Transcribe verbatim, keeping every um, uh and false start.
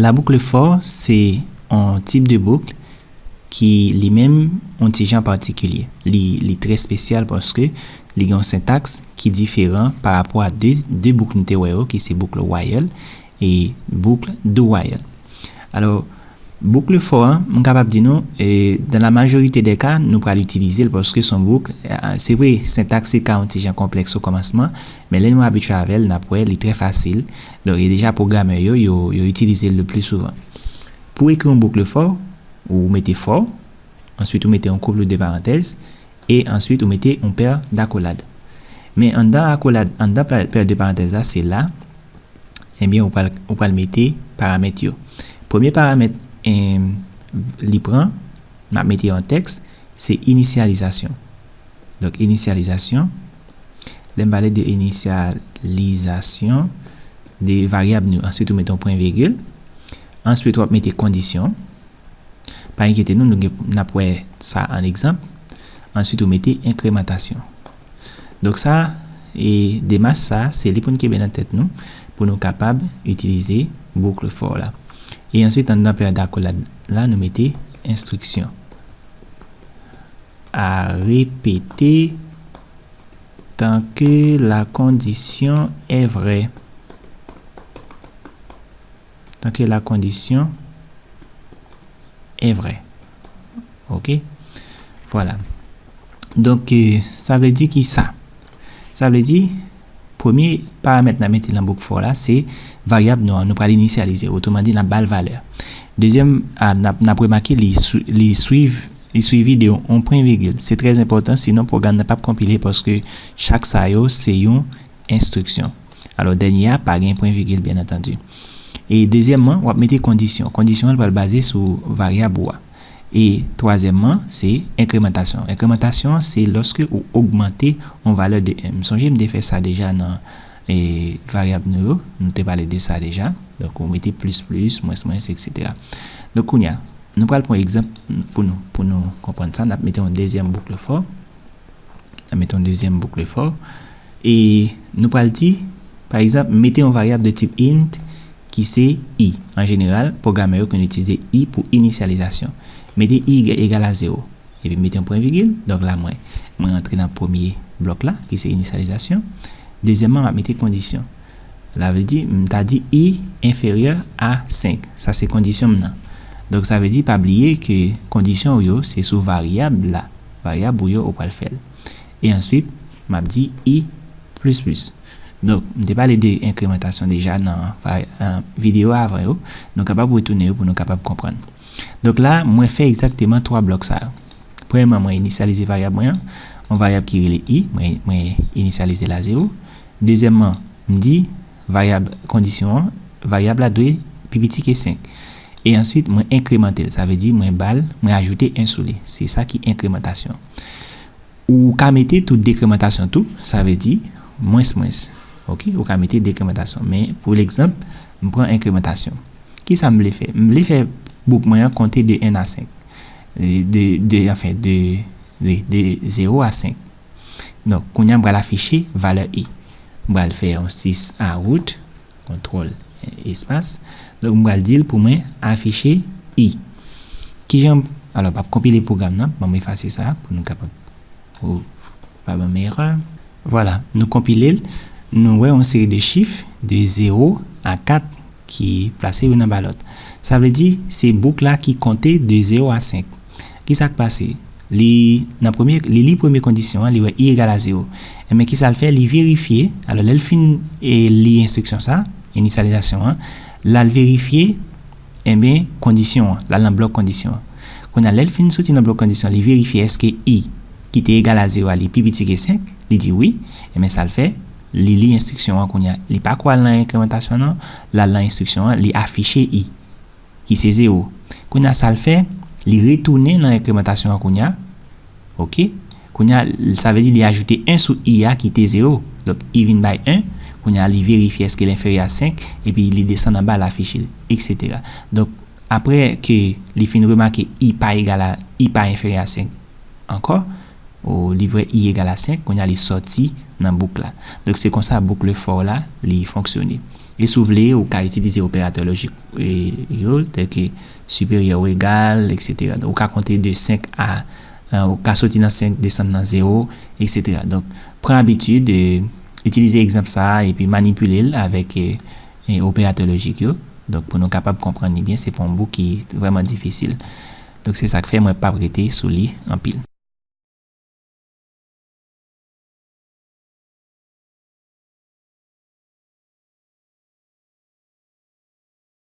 La boucle for se yon tip de bouk ki li menm yon ti jan patikilye. Li, li trè espesyal paske li gen yon sentaks ki diferan pa rapò a de, de bouk nou te wè yo, ki se boucle while e boucle do while. Alò, boucle for an, m kapab di nou, e, dans la majorité des cas, nou pral itilize l paske se yon bouk, e, se vre, sentaks li ka yon ti jan konplèks o kòmansman, men lè nou abitye avè l, n ap wè li trè fasil. Donk, e deja pwogram yo, yo, yo itilize l le pli souvan. Pou ekri yon boucle for, ou mete for, answit ou mete yon couple de parenthèses, e answit ou mete yon paire d'accolades. Men anndan akolad, anndan pa-, paire de parenthèses la, se la, ebyen, ou pral, ou pral mete paramèt yo. Premye paramèt, em, li pran, n ap mete yon tèks, se inisyalizasyon. Donk, inisyalizasyon, lè m pale de inisyalizasyon de varyab nou, answit ou mete yon pwen vigil, answit w ap mete kondisyon, pa enkyete nou, nou gen, n ap wè sa an egzanp. Answit, ou mete enkremantasyon. Donk sa, e demach sa, se li pou n kenbe nan tèt nou, pou nou kapab itilize boucle for la. E answit, anndan paire d'accolades la, nou mete enstriksyon. À répéter tant que la condition est vraie. Tant que la condition est vraie. OK? Vwala. Donk, e, sa vle di ki sa? Sa vle di, premye paramèt n ap mete nan boucle for la, se varyab nou an, nou pral inisyalize. Otreman di, n ap ba l valè. Dezyèm, a, n ap, n ap remake li swi-, li swiv, li swivi de yon pwen vigil. Se trè enpòtan, sinon pwogram nan p ap konpile paske chak sa yo se yon enstriksyon. Alò, dènye a pa gen pwen vigil, byen antandi. E dezyèmman, w ap mete kondisyon. Kondisyon an pral baze sou varyab ou a. E twazyèmman, se enkremantasyon. Enkremantasyon an, se lòske ou ogmante yon valè de en. M sonje m te fè sa deja nan, e, varyab nou yo. Nou te pale de sa deja. Donk, ou mete plis plis, mwens mwens, etsetera. Donk, kounye a, nou pral pran egzanp pou nou, pou nou konprann sa. N ap mete yon dezyèm boucle for. N ap mete yon dezyèm boucle for. E nou pral di, pa egzanp, mete yon varyab de tip int ki se i. An jeneral, pwogramè yo konn itilize i pou inisyalizasyon. Mete i egal a zewo. Epi mete yon pwen vigil. Donk la, mwen, mwen antre nan premye blòk la, ki se inisyalizasyon. Dezyèmman, m ap mete kondisyon. Sa vle di, m ta di i enferyè a senk. Sa se kondisyon m nan. Donk, sa vle di, pa bliye ke kondisyon w yo, se sou varyab la. Varyab ou yo, ou pral fè l. E answit, m ap di i plis plis. Donk, m te pale de enkremantasyon deja nan va-, nan videyo avan yo. Nou kapab retounen yo pou nou kapab konprann. Donk la, mwen fè egzakteman twa blòk sa yo. Premyèman, mwen inisyalize varyab mwen an. Yon varyab ki rele i, mwen, mwen inisyalize l a zewo. Dezyèmman, m di varyab kondisyon an, varyab la dwe pi piti ke senk. E answit, mwen enkremantel, sa vle di mwen ba l, mwen ajoute en sou li. Se sa ki enkremantasyon. Ou ka mete tou dekremantasyon tou, sa vle di mwens mwens. Oke, ou ka mete dekremantasyon. Men, pou legzanp, m pran enkremantasyon. Kisa m vle fè? M vle fè bouk mwen an konte de en a senk. De, de, anfen, de, de, de zewo a senk. Donk, kounye a m pral afiche valè i. M pral fè yon sis a wout, kontwòl, e, espas. Donk, m pral di l pou mwen afiche i. Kijan, alò, m ap konpile pwogram nan, ban m efase sa pou nou kapab, pou pa ban m erè. Vwala, nou konpile l, nou wè yon seri de chif de zewo a kat ki plase youn anba lòt. Sa vle di, se bouk la ki konte de zewo a senk. Kisa k pase? Li, nan premye, li li premye kondisyon an, li wè i egal a zewo. Enben, kisa l fè? Li verifye, alò, lè l fin, e, li enstriksyon sa, inisyalizasyon an, l al verifye, enben, kondisyon an, l al nan blòk kondisyon an. Kounye a, lè l fin soti nan blòk kondisyon, li verifye èske i ki te egal a zewo a, li pi piti ke senk, li di wi, enben, sa l fè, li li enstriksyon an kounye a. Li pa ko al nan enkremantasyon non, l al nan enstriksyon an, li afiche i, ki se zewo. Kounye a, sa l fè, li retounen nan enkremantasyon an kounye a. Oke? Kounye a, sa vle di li ajoute en sou i a ki te zewo. Donk, i vin bay en. Kounye a, li verifye èske l enferyè a senk, epi li desann anba, l afiche l, etsetera. Donk, apre ke li fin remake i pa egal a, i pa enferyè a senk ankò, ou li wè i egal a senk, kounye a li sòti nan bouk la. Donk, se konsa boucle for la, li fonksyone. E si w vle, ou ka itilize operatè lojik yo, tèl ke siperyè ou egal, etsetera. Donk, ou ka konte de senk a, ou ka soti nan senk, desann nan zewo, etsetera. Donk, pran abitid, itilize egzanp sa a epi manipile l avèk operatè lojik yo. Donk, pou nou kapab konprann li byen, se pa yon bouk ki vrèman difisil. Donk, se sa k fè mwen p ap rete sou li anpil.